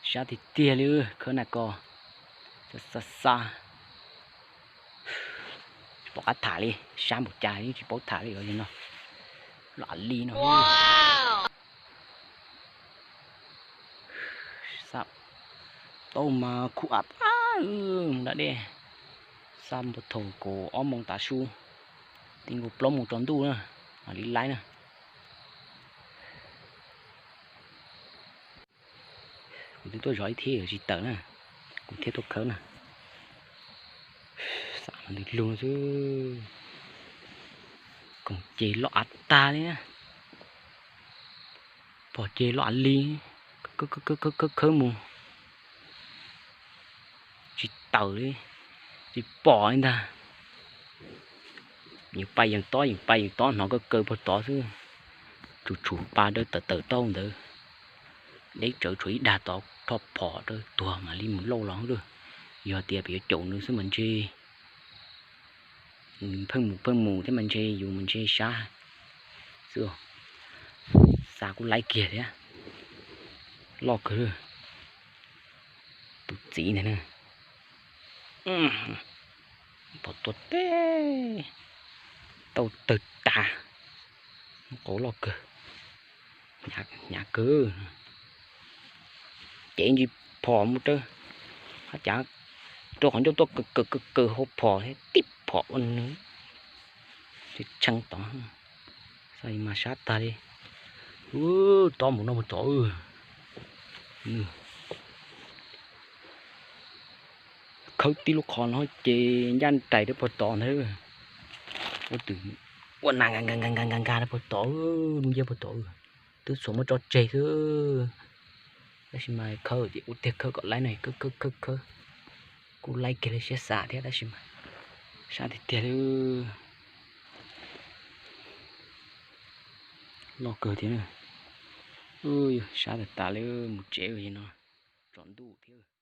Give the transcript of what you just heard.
Sab tiag tiag li, khawb na ko, xa xa, tsis pom qab tham li, sab npaum cas yeej tsis paub tham li no. Loj li no. Tau mas khuv av tag mus da dej. Xa npua thaum kaum ob moos tav su, ti nkaus plaub moos tsaus ntuj na, mam li laib na. Kuv twb tuaj zov ib thiab tsis tawm na, kuv thiaj tuaj khawb na. Xa ntws lug xwb. Koom ces loj av tag li na. Pom ces loj av li, khawb khawb mus tsis tawm li, tsis pom li ntag. Yeej pais yeej tob, yeej pais yeej tob, hnov kaw kaw puag tod xwb. Tshum tshum pa dawb tawm tawm tauj ntawd. Deb tsawv tshuav ib dag tod rho phom rau tuag mam li mus lauj los lawm. Yog tias pem yuav caum nws xwb mas ntshe pheej mus pheej mus thiab mas ntshe yus mas ntshe sab xwb. Xa kuj laib kiag thiab. Loj kawg. Tus txiv ntag na. Pom tua teb, tau tawg tas. Qauv loj kawg, hnyav kawg. Cev ntsis phom mus rau, hab cas rau qhov ncauj tuaj kaw kaw kaw kaw hau phom thiab tib phom ua nws tshee tod. Xav mas sab tag li. Tob mus no mus tod. Khawb tib lub qhov no ces ncaj nraim rau puag tod ntag. Ua twm ua na nkag nkag nkag nkag nkag rau puag tod, lub nciab puag tod. Twb txhuam muab tso tseg xwb, tab sis mas khawb ces ua tiag khawb kom laib no, khawb khawb khawb khawb. Kuj laib kiag li siab xav thiab tab sis mas sab tiag tiag li. Loj kawg thiab. Sab tas tas li, mus tsev no, tsaus ntuj thiab.